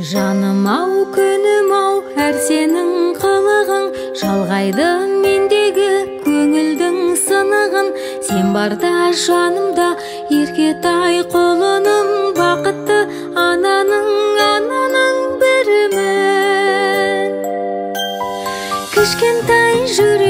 Жаным ау, күнім ау, әр сенің қылығың жалғайды мендегі көңілдің сынығын. Сен барда жанымда еркетай құлыным, бақытты ананың, ананың бірімін. Кішкентай жүрек